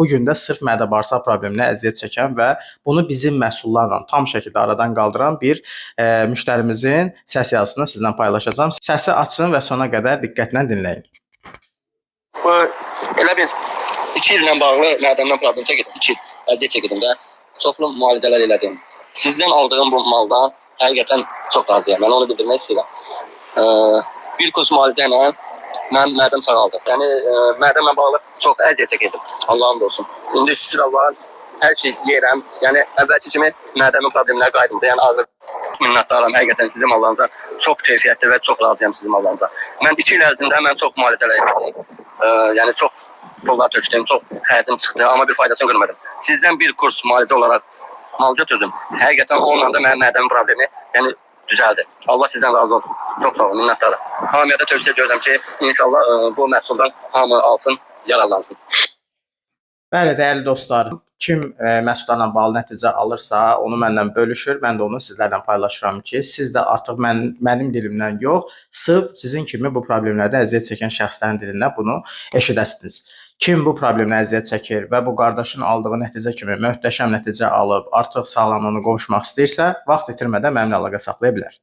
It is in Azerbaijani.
Bu gün də sırf mədə-bağırsaq probleminə əziyyət çəkən və bunu bizim məhsullarla tam şəkildə aradan qaldıran bir müştərimizin səs yazısını sizlə paylaşacağam. Səsi açın və sona qədər diqqətlə dinləyin. Bu elə bir 2 illə bağlı mədəmdən problem çəkirdim. 2 il əziyyət çəkirdim də. Çoxlu müalicələr elədim. Sizdən aldığım bu maldan həqiqətən çox razıyam. Mən onu bildirmək istəyirəm. Bir kurs müalicə ilə mən mədəm sağaldı. Yəni mədəmlə bağlı çox əziyyət çəkirdim. Allahım da olsun. İndi şükür Allaha hər şey yeyirəm. Yəni əvvəlki kimi mədəmin problemləri qayıtmadı. Yəni ağrı minnətdaram həqiqətən sizin mallarınıza. Çox keyfiyyətli və çox razıyam sizin mallarınıza. Mən 2 il ərzində mən çox müalicələr etdim. Yəni çox pullar tökdüm, çox xərcim çıxdı, amma bir faydasını görmədim. Sizdən bir kurs müalicə olaraq mal götürdüm. Həqiqətən onunla da mənim mədəmin problemi yəni düzəldi. Allah sizdən razı olsun. Çox sağ olun, minnətdaram. Hamıya da tövsiyə edirəm ki, inşallah bu məhsuldan hamı alsın, yararlansın. Bəli, dəyərli dostlar, kim məhsullarla bağlı nəticə alırsa, onu mənlə bölüşür. Mən də onu sizlərlə paylaşıram ki, siz də artıq mənim dilimdən yox, sırf sizin kimi bu problemlərdə əziyyət çəkən şəxslərin dilindən bunu eşidəsiniz. Kim bu problemlə əziyyət çəkir və bu qardaşın aldığı nəticə kimi möhtəşəm nəticə alıb, artıq sağlamlığına qovuşmaq istəyirsə, vaxt itirmədən mənimlə əlaqə saxlaya bilər.